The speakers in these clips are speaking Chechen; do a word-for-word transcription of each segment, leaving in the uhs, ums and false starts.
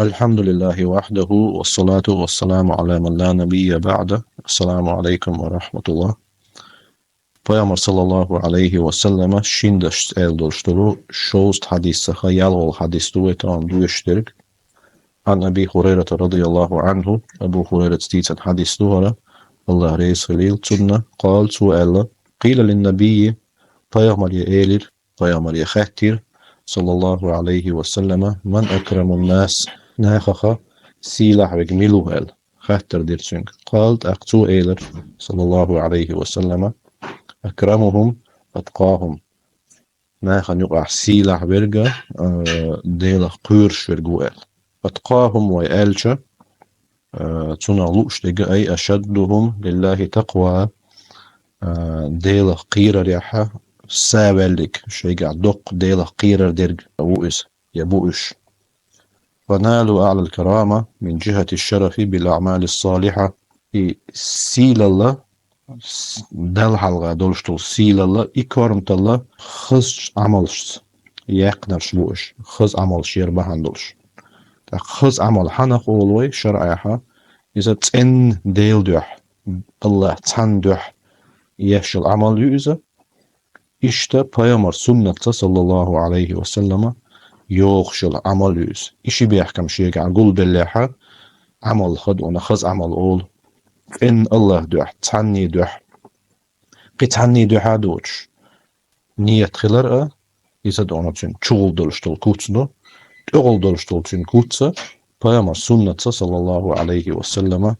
الحمد لله وحده، والصلاة والسلام على من لا نبي بعده. السلام عليكم ورحمة الله. Пайхамар, саллаллаху алейхи ва саллама, шин дашца аьлла долуш долу шовзткъа хьадисах ялхолгӀа хьадис ду вай тахана доьшуш дерг. عن أبي هريرة رضي الله عنه, Абу Хурайрас дийцина хьадис ду хӀара, АллахӀ реза хуьлийла цунна, قال, цо аьлла: قيل للنبي, пайхамаре элира, пайхамаре хаьттира, саллаллаху алейхи ва саллама: من أكرم الناس, нахах сийлахь верг мила ву аьлла, хаттар дира цуьнга. قال, тӀаккха цо элира, саллаллаху алейхи ва саллама: أكرمهم أتقاهم. Нахана юкъахь сийлахь верг, а, Делах кхоьруш верг ву аьлла. أتقاهم вай аьлча, а, цунах лууш дерг, أي أشدهم لله تقوى, а, Делах кхерарехь са ваьллиг, шайгахь доккха Делах кхерар дерг ву иза, я бу уьш. فنالوا أعلى الكرامة من جهة الشرف بالأعمال الصالحة. И сийлалла, с-, Далла хьалха долуш долу сийлалла, и корматалла хазачу Ӏамалшца яьккхинарш бу уьш, хаза Ӏамалш яр бахьана долуш. ТӀаккха хаза Ӏамал хьанах олу вай шарӀехь? Иза цӀенна Делан дуьхьа, АллахӀ цхьанна дуьхьа еш йолу Ӏамал ю иза. Иштта пайхамар суннатца, саллаллаху алейхи ва саллама, йогӀуш йолу Ӏамал ю иза. И ши бехкам шегахь гулбеллехь, Ӏамал хадуна хаза Ӏамал олу. ЦӀенна АллахӀ дуьхьа, цхьанний дуьхьа. Кхин цхьанний дуьхьа а доцуш, ният хилар а, иза дуна цуьнан чугӀул долуш долу куц ду, тӀехула долуш долу цуьнан куц а, пайхамар суннатца, саллаллаху алейхи ва саллама,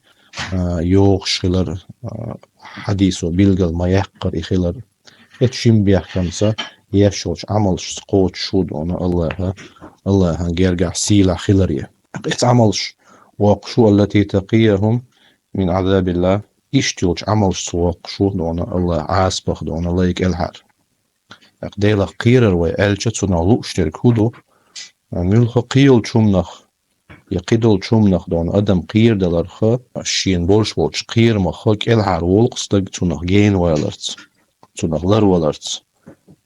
а, йогӀуш хилар, а, хьадисо билгал ма яккхара и хилар. Эцу шин бехкамца еш йолчу Ӏамалшца кхочуш ву дуна АллахӀа, АллахӀан гергахь сийлахь хиларе. Эцу Ӏамалш воккхуш ву, التي تقيهم من عذاب الله, иштта йолчу Ӏамалшца воккхуш ву дуна АллахӀ Ӏазапах дуна лай кӀелхьара. ТӀаккха Делах кхерар вай аьлча, цунах лууш дерг хӀун ду? Муьлхха кхин йолчу хӀуманах, я кхидолчу хӀуманах дуна адам кхерадаларх, шена болуш болчу кхерамах кӀелхьара волу-кх стаг цунах генаваларца, цунах ларваларца.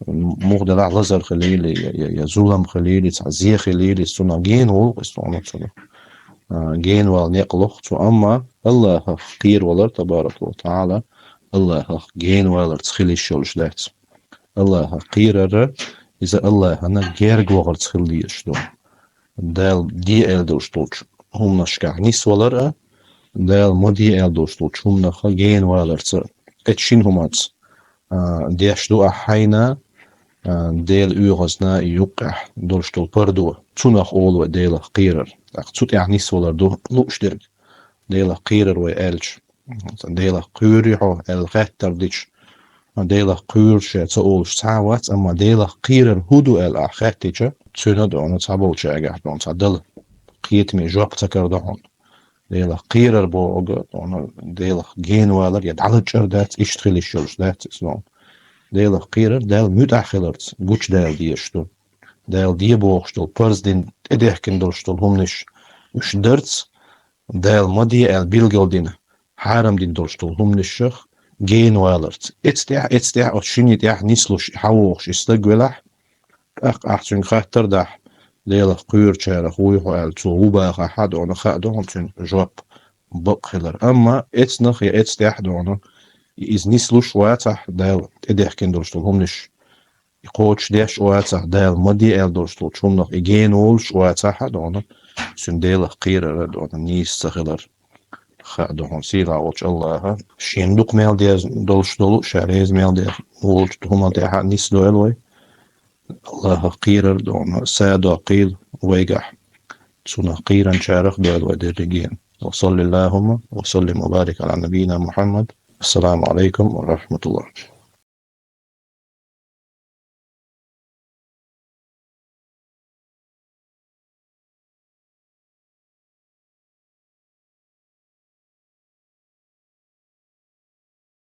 Муха делахь лазар хилийла, я, я, я зулам хилийла, цхьа зе хилийла, цунах генаволу-кх иза дуна цунах. А, генавала некъ ло-кх цо, амма АллахӀах кхеравалар, табарака ва таӀала, АллахӀах генаваларца хила йиш йолуш дац. АллахӀах кхерар а, иза АллахӀана герга вахарца хила дезаш ду. Дала де аьлла долуш долчу хӀуманашкахь нисвалар а, Дала ма де аьлла долуш долчу хӀуманах генаваларца а. Эцу шина хӀуманца, а, деш ду ахь хьайна, а, Делан оьгӀазна юккъехь долуш долу пардо. Цунах олу вай Делах кхерар. ТӀаккха цу тӀехь нисвалар ду лууш дерг, Делах кхерар вай аьлча. Делах кхоьруьй хьо аьлла хаттар дича, Делах кхоьру ша ца олуш цхьа а вац, амма Делах кхерар хӀун ду аьлла ахь хаьттича, цуьнан дуна цхьаболчаьргахь дуна цхьа дала кхетаме жоп ца карадо хьуна. Делах кхерар бохург дуна Делах генавалар я дӀалачкъар дац, иштта хила йиш йолуш дац иза дуна. Делах кхерар Далла муьтӀахь хиларца гучудала дезаш ду. Дала де бохуш долу парз дина тӀедехкина долуш долу хӀуманаш уьш дарца, Дала ма де аьлла билгал дина, хьарам дина долуш долу хӀуманашах генаваларца. Эцу тӀехь, эцу тӀехь, оцу шинна тӀехь нислуш, хьавогӀуш и стаг велахь, тӀаккха ахь цуьнга хаттар дахь, Делах кхоьручарах вуй хьо аьлла, цо ву бахахь а дуна, хаа ду хьуна цуьнан жоп бакъ хилар. Амма эцнах я эцу тӀехь дуна, иза нислуш вацахь, Дала тӀедехкина долуш долу хӀуманаш и кхочушдеш а вацахь, Дала ма де аьлла долуш долчу хӀуманах и генаволуш а вацахь а дуна, цуьнан Делах кхерар а дуна нийса ца хилар. Хаа ду хьуна сийлахь волчу АллахӀа шена дукха мел деза долуш долу, ша реза мел деза волчу хӀуманна тӀехь а нисдойла вай. АллахӀах кхерар а дуна са а доккхийла вайгахь. Цунах кхийринчарах дойла вай дерригенна. وصل اللهم وسلم وبارك على نبينا محمد. السلام عليكم ورحمة الله.